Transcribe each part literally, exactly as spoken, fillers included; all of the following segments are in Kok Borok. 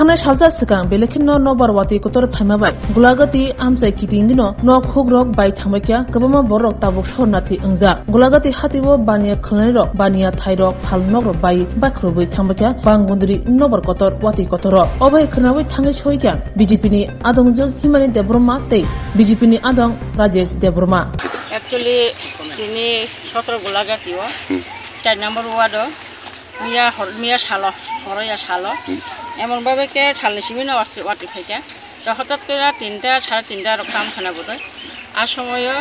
Thangnai salsa swkang belai kheno nobar watwi kotor phaima bai Gulagati amchai kitingino nok hukrok bai thangbaikha, kwbangma borok tabuk sornathi wngjak. Gulagati hatio baniya khwlwnairok, baniya thairok, phal nokrok bai bakhurwi thangbaikha Bangundri nobar kotor watwi kotoro. Obai khwnawi thangwi soikha B J P ni adongjwk Himani Debbarma tei B J P ni adong Rajesh Debbarma. Actually, tini sotro Gulagati o, Hmm. char number ward o, miya hor, miya salo, horo ya salo. Hmm. Emon bhabe ke salni simi no wati, wati phaikha. To hotat kore tinta, sare tinta rok kam khana bodoi. A somoyo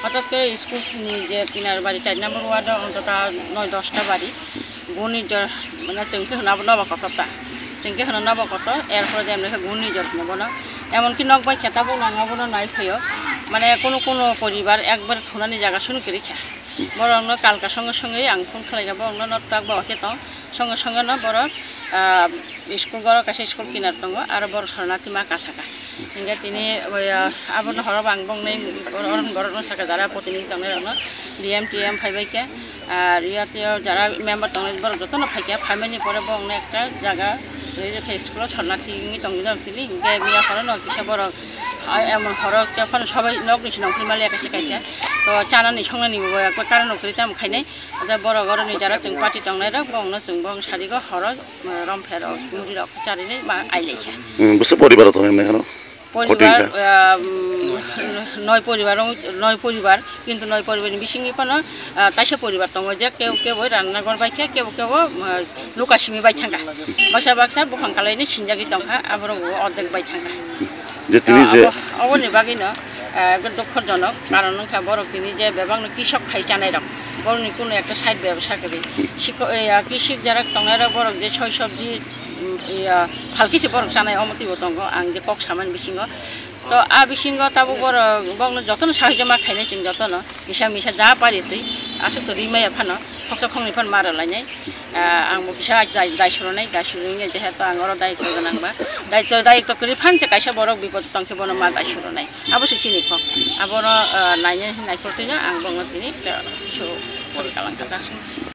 hotat kore school ni je kinar bari char number ward o ontoto noi dosta bari. Guni jor, mane chwng khe hwna bo nobo kotor ta. Chwng khe hwna nobo kotor, er pore je emne khe guni jor hwna bono. Emon ki nok bai khe tabuk nang abono nai phaio. Mane kunu kunu poribar ekbar thunani jaga sunu kwrwi kha. Borokno kalka songo songo ang phone khlaina borokno nok tak ba khe tong. Songo songo no borok, ah, school borok kaisa school kinar tongo, aro borok sornathi ma kasaka. Hingke tini, oya, abono horo bang bong nai, oro, oro borok no saka jara protinidhi tongnai rok no, D M T M phai bai khe, ar iya tei jara member tongnai borok joto no phai khe, phaimani pore bo wng ekta jaga, rei rei khe school o sorna thik wngwi tongwi rok tini, hingke miya horo no kisa borok, ah, emon horo khe phano sobai nok ni sinong phai maliya kaisa kaisa, to chana ni songna ni bo ya karon no kwrwi tamo khainai, ade borok oro ni jara chwng party tongnai rok bo wng no chwng bo wng sari go horo, ah, rom pherok muri rok charinai ma ailai kha. Hmm, bwswk poribar o tongnai hwnwi kheno? Poribar, Kotinka. Ah, mm, noi poribar, noi poribar, kintu noi poribar ni bisingo phano, ah, taisa poribar tongo, je kebo kebo rannagor bai khe, kebo kebo, ah, luka simi bai thangkha. Baksa baksa buphang kalaini sinjagwi tongkha, aborok bo ordek bai thangkha. Je tini Ah, je abo, aboni bagwino, ah, ekdom dukhojonok, karon wngkha borok tini je bebakno kisok khai chanai rok, borokni kunu ekta side bebsa kwrwi. Siko-, eh, ah, kisik jarak tongnai rok borok je soi sobji, mm, iya, phalkisi borok chanai omo twibo tongo, ang je kok samani bisingo. To a bisingo tabuk borok bokno jotono sahajyo ma khainai chwng jotono, kisa misa ja pari twi aswk to rimaya phano, khoksa khoknwi phano ma rwlainai. Ah, ang bo kisa dai, dai suronai, dai suroni jehetu ang oro daityo gwnang ba. Daityo, daityo kwrwi phan je kaisa borok bipod tongkhe bono ma dai suronai. Abo se chini kok. Abono, ah, nainai, naikoltwino ang bokno tini, ah, su pori kalang kha.